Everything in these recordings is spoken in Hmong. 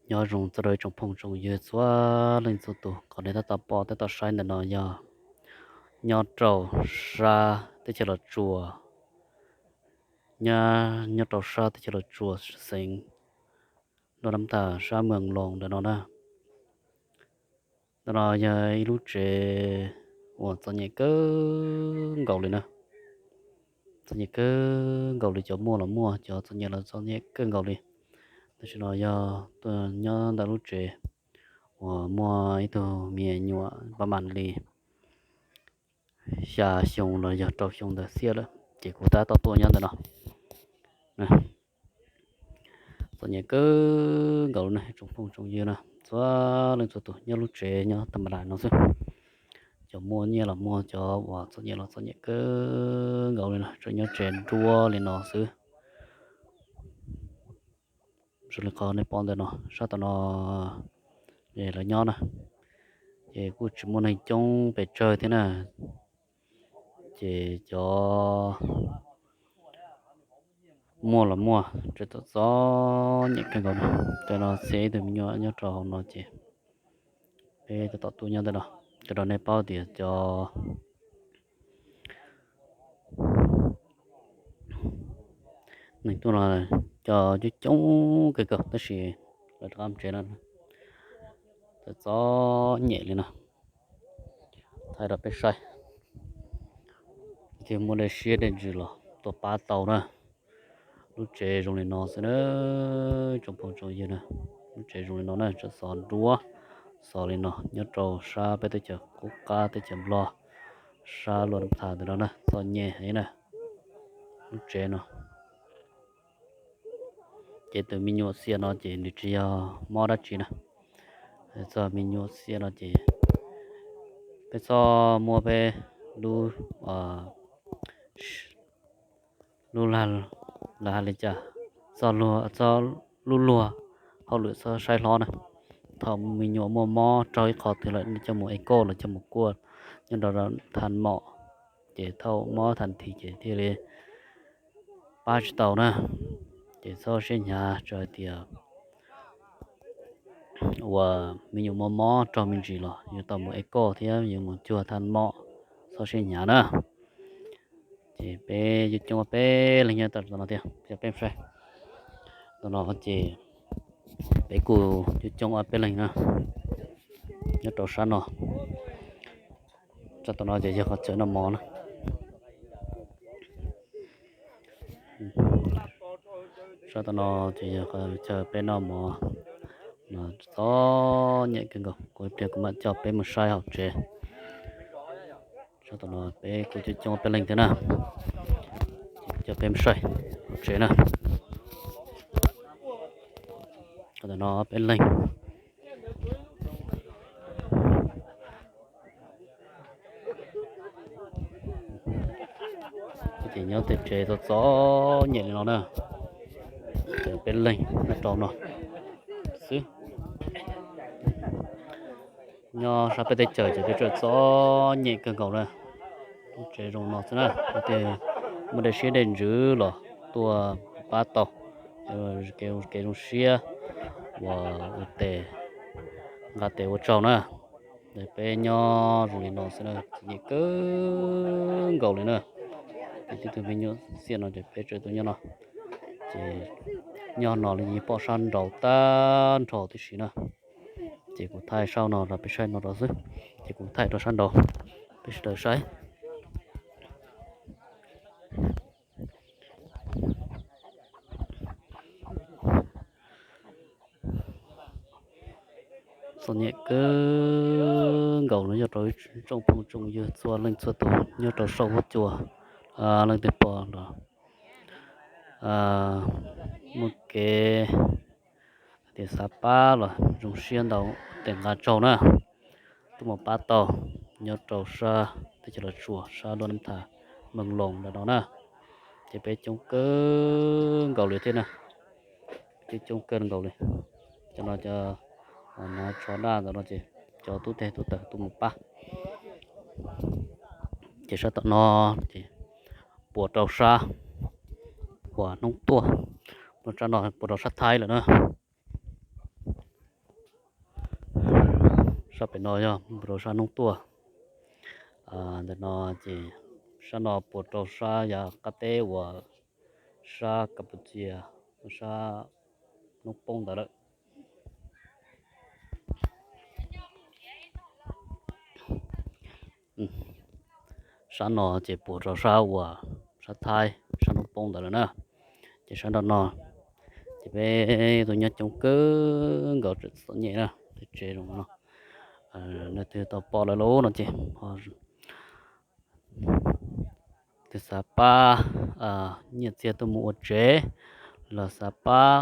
Nyob zoo txog rau ib tsoom phooj tsoom ywg txhua leej txhua tus, qhov nej tab tom pom tab tom saib ntawm no yog nyob rau sab teb chaws Los Tsuas, nyob rau sab teb chaws Los Tsuas, xeev Luam Nab Thas, sab Moos Loos ntawm no na. Ntawm no yog ib lub tsev uas txom nyem kawg nkaus li na. Txom nyem kawg nkaus li, cov muaj los muaj, cov txom nyem los txom nyem kawg nkaus li. Tam sim no yog tuaj nyob ntawm lub tsev uas muaj ib tug me nyuam pab mam li xya xyoo los yog rau xyoo ntawd xiab lawm, ces kuv tab tom tuaj nyob ntawm no. Txom nyem kawg nkaus li na tsoom phooj tsoom ywg na, txhua leej txhua tus nyob lub tsev nyob tag npaum li no xwb. Cov muaj nyiaj los muaj, cov uas txom nyem los txom nyem kawg nkaus li no, tseem nyob tsev nruab li no xwb. Zoo li qhov nej pom ntawm no, sab tom no lawv nyob na, ces kuj tsis muaj neeg coob pes tsawg thiab na. Ces cov muaj los muaj, tseem txom txom nyem kawg nkaus no. Tam no txhiaj ib tug me nyuam nyob rau hauv no ces peb tab tom tuaj nyob ntawm no, coj rau nej paub tias cov neeg tuaj no cov coob coob kawg nkaus tab sis lawv rov qab mus tsev no. Txom txom nyem li no, thaij rau peb saib. Thiaj muaj dej siab dej ntsws los tuaj pab tau na. Lub tsev zoo li no xwb na, tsoom phooj tsoom ywg na. Lub tsev zoo li no na, tseem xov nruab xov li no nyob rau sab peb teb chaws qub qab teb chaws Nplog, sab Luam Nab Thas ntawm no na, txom nyem heev na. Lub tsev no ces tus me nyuam xiam no ces nws tsis yog mob dab tsi na. Txog me nyuam xiam no ces peb txhob muab peb lub, lub, lawv hais li cas, txoj, txoj lub luag hauj lwm txhob saib hlob na. Thaum me nyuam muaj mob raug ib qho twg lawm coj mus ev kauj los coj mus kuaj nyob rau thaj mom, ces thaum mob thaj thi ces thiaj li pab tsis tau na. Ces txhob siab hnyav, tsuas hais tias uas me nyuam muaj mob raug me ntsis los yuav tau mus ev kauj thiab yuav mus cuag thaj mom, txhob siab hnyav na. Ces peb coob coob ob peb leeg nyob tom no thiab, peb saib. Tom no ces peb kuj coob coob ob peb leeg na, nyob rau sab no. Sab tom no ces yog qhov chaw noj mov na. Sab tom no ces yog qhov chaw peb noj mov. Txom nyem kawg nkaus, kuv ib pliag kuv mam coj peb mus saib hauv tsev. Sab tom no peb kuj coob coob peb leeg thiab na, coj peb mus saib hauv tsev na. Tom no peb leeg ces nyob tej tsev txom txom nyem li no na. Peb leeg nyob rau no xwb. Nyob sab peb teb chaws ces peb tseem txom nyem kawg nkaus na. Lub tsev zoo no xwb na, tej muaj dej siab dej ntsws los tuaj pab tau, kev zoo siab uas ua tes, nqa tes ua tsaug na. Peb nyob zoo li no xwb na, txom nyem kawg nkaus li na. Ces tib tug me nyuam xiam no ces peb tseem tuaj nyob no, ces nyob no los yeej pom sab nraud tag nrho tib si na. Ces kuv thaij sab no rau peb saib no rau xwb, ces kuv thaij rau sab nraud peb sawv daws saib. Txom nyem kawg nkaus no yog rau ib tsoom phooj tsoom ywg txhua leej txhua tus nyob rau saum huab cua, leej twg pom los muaj kev tias xav pab los zoo siab ntau, tes nqa tsaug na, tuaj mus pab tau nyob rau sab teb chaws Los Tsuas, sab Luam Nab Thas, Moos Loos ntawm no na. Ces peb coob kawg nkaus li thiab na, coob coob kawg nkaus li. Cov no cov hnav tsho daj ntawm no ces cov tub teg tub taws tuaj mus pab. Ces sab tom no ces puas rau sab uas hnub tuaj, sab no puas rau sab Thaib lawm na. Sab pem no yog puas rau sab hnub tuaj. Ntawm no ces sab no puas rau sab yav qab teb uas sab Kapucia, sab hnub poob ntawd lawm. Sab no ces puas rau sab uas sab Thaib, sab hnub poob ntawd lawm na. Ces sab nram no ces peb tus nyob coob kawg nkaus tseem txom nyem na, tej tsev zoo no. Leej twg tau pom lawm lauj no ces ho twg xav pab nyiaj txiag tuaj mus ua tsev, los xav pab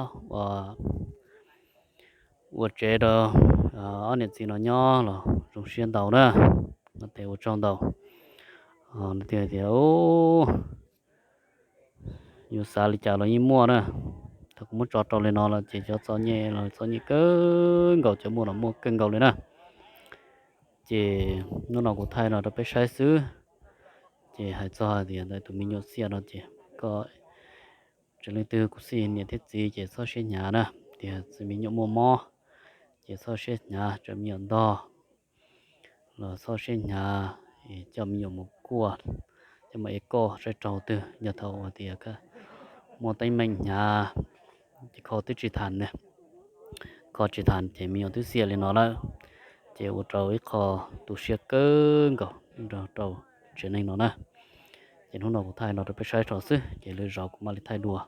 ua tsev rau ob niam txiv no nyob los zoo siab ntau na. No ces ua tsaug ntau. Nws tias tias, yus xav li cas los yeej muaj na. Thaum kuv muab tso rau li no los ces cov txom nyem los txom nyem kawg nkaus, cov muaj los muaj kawg nkaus li na. Ces hnub no kuv thaij no rau peb saib xwb. Ces hais txog hais tias ntawm tus me nyuam xiam no ces koj, tseem leej twg kuv xij niam thiab txiv ces txhob siab hnyav na. Tias txiv me nyuam muaj mob ces txhob siab hnyav, tseem me nyuam ntog los txhob siab hnyav, coj me nyuam mus kuaj, coj mus ev koj saib raug twg. Yog thaum uas tias muaj teeb meem hnyav ces kho twb tsis tham, kho tsis tham ces me nyuam twb xiam li no lawm. Ces ua rau ib qho tu siab kawg nkaus rau tsev neeg no na. Ces hnub no kuv thaij no rau peb saib tso xwb, ces lwm zaus kuv mam li thaij dua.